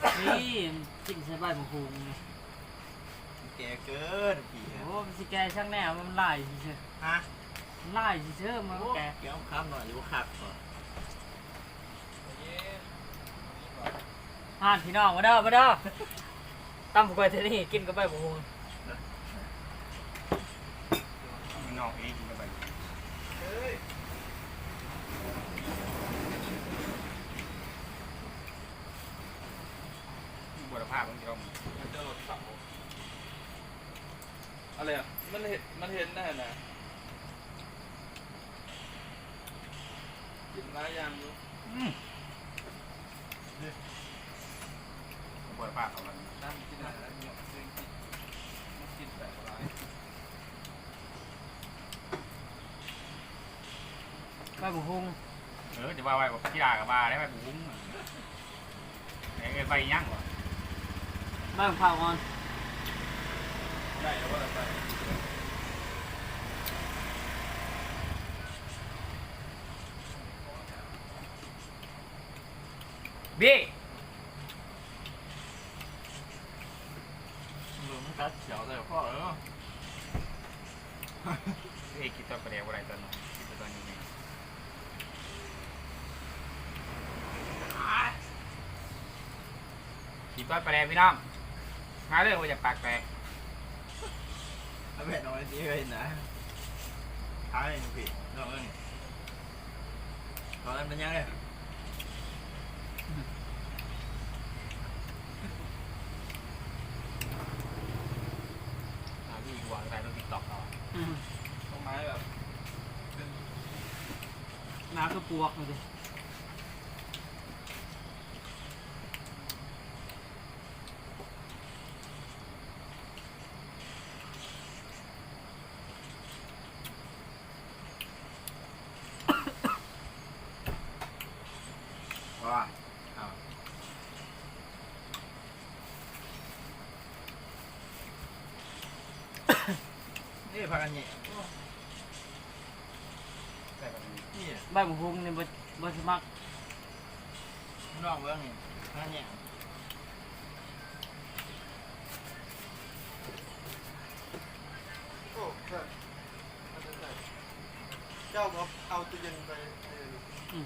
ນີ້ ກິນໃສ່ໃບບັກຫຸ່ງນີ້ ແກ່ເກີນພີ່. ໂອ້ ມັນຊິແກ່ຊ່າງແນ່ ມັນຫຼາຍຊື່ໆ. ຮະ? ມັນຫຼາຍຊື່ໆ ມັນ ໂອ້ ແກ່ ແກ່ຄຳໜ້ອຍຢູ່ຄັກບໍ່? ອ່າ ພີ່ນ້ອງ ມາເດີ ມາເດີ ຕຳກວຍເທື່ອນີ້ ກິນກັບໃບບັກຫຸ່ງ. ນ້ອງເອງກິນກັບໃບ ບົວລະພາບມັນຈະຕ້ອງ ມັນຈະລົດເສົາ ອະໄລອະ ມັນເຫັນ ມັນເຫັນນັ້ນນະ ກິນຫຼາຍຢ່າງຢູ່ ອືມ ເດ້ ບໍ່ໄດ້ພາເຂົາ ນ້ຳກິນອະໄລ ເນາະ ເຊິ່ງກິນ ມັນກິນແບບຫຼາຍ ໃບບັກຫຸ່ງ ເອີ ຈະວ່າໃບບັກ ທີ່ລາກໍວ່າໄດ້ໃບບັກຫຸ່ງ ເອີ ໃບຫຍັງວະ? ໃບບັກພ້າວອ່ອນ ໄດ້ແລ້ວບໍ່ລະ ໃບ ບີ ເບິ່ງມັນກັດຂຽວໃສ່ພໍເດີ. ເອີຍ ກິນຕອນປາແດກບໍ່ໄດ້ຕອນນັ້ນ ກິນແຕ່ຕອນນີ້ແນ່. ກິນຕອນປາແດກພີ່ນ້ອງ ມາເດີ ບໍ່ຢາກປາກແຕກ ເອົາແບບນ້ອຍຕິເອີຍນະ ທາຍໃຫ້ພີ່ນ້ອງເອີຍ. ຕອນນັ້ນເປັນຫຍັງເລີຍ ຫາທີ່ກວາງໄດ້ລົງຕິກຕັອກເອົາ ອືມ ຕົ້ນໄມ້ແບບ ເປັນ ໜາຄືປວກນີ້ຕິ. ນີ້ພາກັນແຍກ ໃບບັກຫຸ່ງນີ້ບໍ່ ບໍ່ສະໝັກ ລອງເບິ່ງນີ້ ພາກັນແຍກ. ໂອ້ ເຈົ້າກໍເອົາຕູ້ເຢັນໄປ ອືມ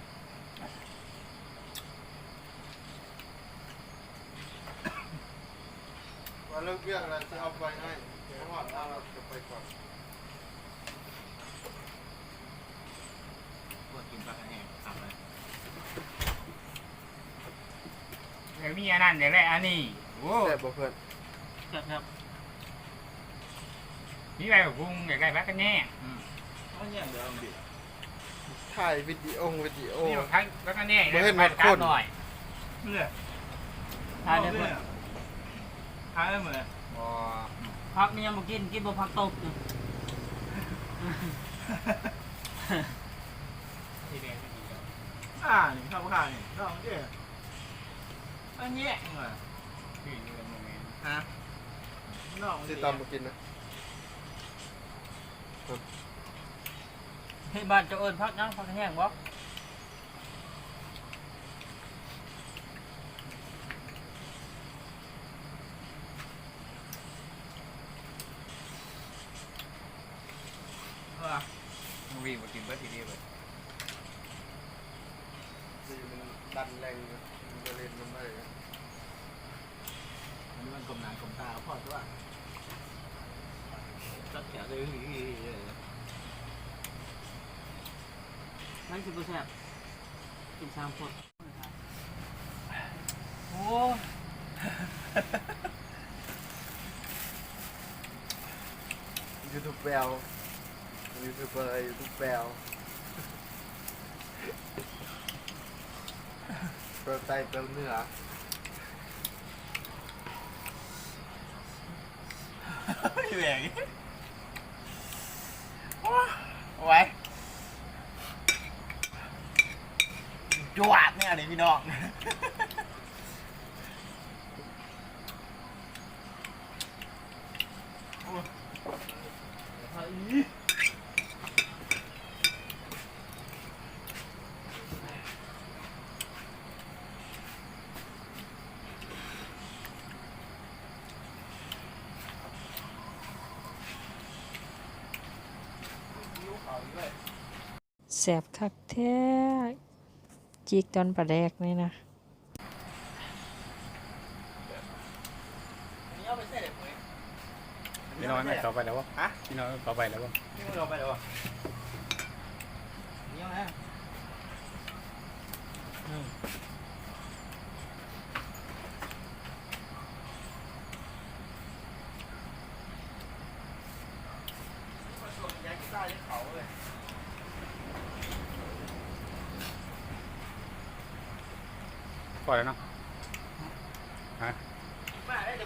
ວ່າເລີກວຽກແລ້ວຊິເອົາໄປໃຫ້ ຮອດເຮົາແລ້ວຈະໄປກ່ອນ. ພວກກິນປາກະແຮງຄັກເລີຍ ແລ້ວມີອັນນັ້ນແຫຼະ ອັນນີ້ ໂອ້ ແຊບບໍ່ເພື່ອນ? ແຊບໆ. ມີໃບບັກຫຸ່ງ ຢາກໄດ້ຜັກກະແຍງ ອືມ ເອົາແຍງເດີ ຖ່າຍວິດີໂອ ວິດີໂອ ມີຜັກ ຜັກກະແຍງ ບໍ່ເຫັນ ໃບ ຮອດຄົນ ໜ້ອຍ ນີ້ແຫຼະ ຖ່າຍໄດ້ເພິ່ນ ຖ່າຍໄດ້ໝົດເລີຍ ບໍ່ ຜັກນີ້ຍັງບໍ່ກິນ ກິນບໍ່ ຜັກຕົບນີ້ ອ່າ ນີ້ເຂົ້າຂ້າງນີ້ ລອງເດີ ອັນແຍງວ່າ ນີ້ມັນບໍ່ແມ່ນ ຮະ ລອງເດີ ຊິຕຳມາກິນນະ. ເຮັດ ບ້ານເຈົ້າເອີ້ນຜັກຫຍັງ? ຜັກແຮງບໍ່? ເອີ ມັນວິ່ງມາກິນເບິດອີ່ຫຼີເບິດ ມັນດັນແຮງຢູ່ ມັນຈະເຫຼັ້ນນຳໃຜ? ອັນນີ້ມັນກົ້ມໜ້າກົ້ມຕາພໍຕົວະ ຕັດແຂວເລີຍ ມັນຊິບໍ່ແຊບ ກິນສາມຄົນ ໂອ້ ຢູທູບແປວ ຢູທູບເບີ ຢູທູບແປວ ແປວໃຕ້ແປວເໜືອ ແມ່ງ ໂອ້ຍ ຍອດແນວນີ້ພີ່ນ້ອງ. ແຊບຄັກແທ້ ຈິກຕອນປາແດກນີ້ນະ. ພີ່ນ້ອງເຂົ້າໄປແລ້ວບໍ່? ຮະ? ພີ່ນ້ອງເຂົ້າໄປແລ້ວບໍ່? ນີ້ມັນເຂົ້າໄປແລ້ວບໍ່? ນີ້ນະ ອືມ. ພໍແລ້ວເນາະ.